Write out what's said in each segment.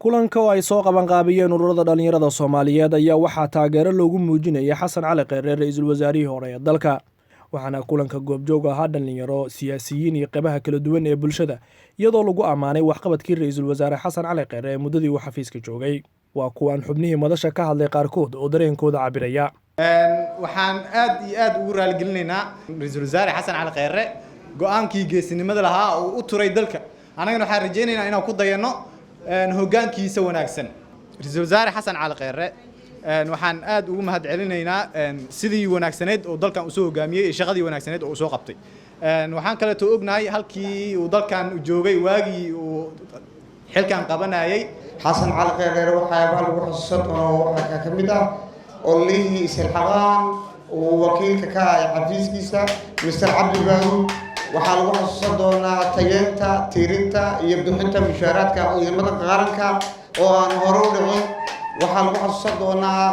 Kulanka oo ay soo qabanqaabiyeen ururada dhallinyarada Soomaaliyeed ayaa waxaa taageero loogu muujinayay Xasan Cali Kheyre, ra-iisul wasaarihii hore ee dalka, waxaana kulanka goobjoog ahaa dhallinyaro, siyaasiyiin iyo qeybaha kala duwan ee bulshada, iyadoo lagu ammaanay waxqabadkii ra-iisul wasaare Xasan Cali Kheyre ee muddadii uu xafiiska joogay. Waa kuwaan xubnihii madasha ka hadlay qaarkood oo dareenkooda cabiraya. Waxaan aad iyo aad ugu raaligelinaynaa ra-iisul wasaare Xasan Cali Kheyre go-aankii geesinimada lahaa oo u turay dalka. Annagana waxaan rajaynaynaa inaan ku dayanno hoggaankiisa wanaagsan. Ra-iisul wasaare Xasan Cali Kheyre waxaan aad ugu mahad celinaynaa sidii wanaagsaneyd oo dalkan usoo hogaamiyey iyo shaqadii wanaagsaneyd oo uu soo qabtay. Waxaan kaleeto ognahay halkii uu dalkan joogay waagii uu xilkan qabanayay. Xasan Cali Kheyre waxyaabaha lagu xusuusan doono waxaa ka mid ah ololihii Isxilqaan uu wakiilka ka ahay xafiiskiisa Mister Cabdi Baaruud. Waxaa lagu xusuusan doonaa tayeenta, tiirinta iyo bixinta mushaaraadka ciidamada qaranka oo aan hore u dhicin. Waxaa lagu xasuusan doonaa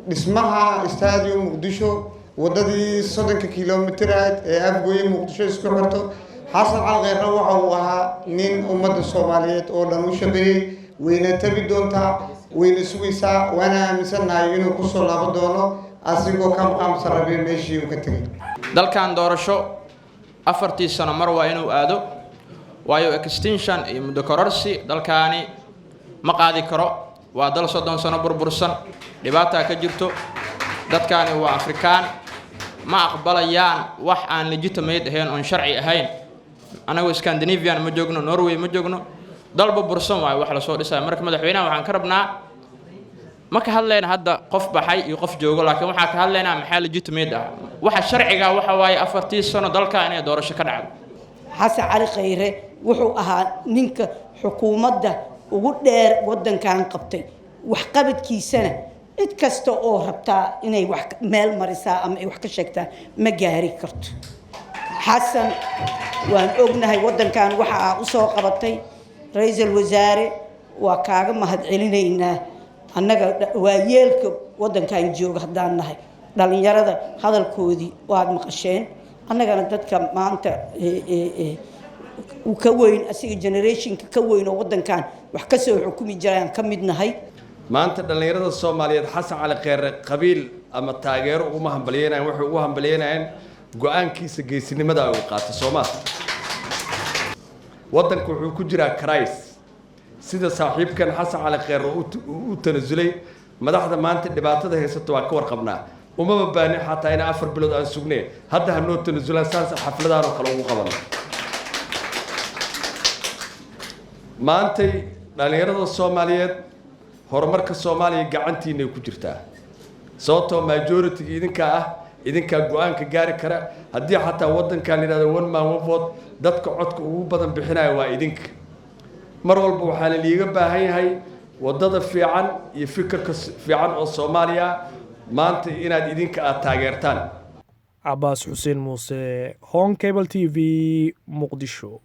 dhismaha Stadium Muqdisho, wadadii 30-ka kilomitiraad ee Afgooye Muqdisho isku xirto. Xasan Cali Kheyre waxa uu ahaa nin ummadda Soomaaliyeed oo dhan u shaqeeyey. Wayna tabi doontaa, wayna sugaysaa, waana aaminsannahay inuu kusoo laaban doono asigoo ka maqaamsan rabay meeshii uu ka tegay. Dalkan doorasho 4-tii sano mar waa inuu aado, waayo extension iyo muddo kororsi dalkaani ma qaadi karo. Waa dal 30 sano burbursan, dhibaataa ka jirto. Dadkaani waa Afrikaan, ma aqbalayaan wax aan legitimate ahayn oon sharci ahayn. Annagu Scandinavian ma joogno, Norway ma joogno, dal burbursan waayo wax lasoo dhisaya. Marka madaxweynaha waxaan ka rabnaa, ma ka hadlayna hadda qof baxay iyo qof joogo, laakiin waxaa ka hadlaynaa maxaa legitimate ah. Waxa sharciga waxa waaye 4-tii sano dalka inay doorasho ka dhacdo. Xasan Cali Khayre wuxuu ahaa ninka xukuumadda ugu dheer waddankan qabtay. Waxqabadkiisana cid kasta oo rabtaa inay wax meel marisaa ama ay wax ka sheegtaa ma gaari karto. Xasan, waan ognahay waddankan waxa aa usoo qabatay. Ra-iisul wasaare, waa kaaga mahad celinaynaa. Annaga waa yeelka waddankan jooga haddaan nahay dhallinyarada, hadalkoodii waad maqasheen. Annagana dadka maanta ka weyn asiga, generationka ka weyn oo waddankan wax ka soo xukumi jirayaan ka mid nahay. Maanta dhallinyarada Soomaaliyeed Xasan Cali Kheyre qabiil ama taageero uguma hambalyeynayaan, waxay ugu hambalyeynayaan go-aankiisa geesinimada uu qaatay. Soomaa waddanku wuxuu ku jiraa crisis. Sida saaxiibkan Xasan Cali Kheyre u tanasulay, madaxda maanta dhibaatada haysato waa ka warqabnaa. Umaba baanin xataa inaa 4 bilood aan sugne. Hadda ha noo tanasulaan, saas xafladahan oo kale ugu qabano. Maantay dhallinyarada Soomaaliyeed, horumarka Soomaaliya gacantiinay ku jirtaa, sababtoo majority-ga idinkaa ah, idinkaa go-aanka gaari kara. Haddii xataa waddankan la yidhahdo one man one vote, dadka codka ugu badan bixinaya waa idinka. Mar walba waxaana liiga baahan yahay waddada fiican iyo fikirka fiican oo Soomaaliya maanta inaad idinka aada taageertaan. Cabaas Xuseen Muuse, Horn Cable TV, Muqdisho.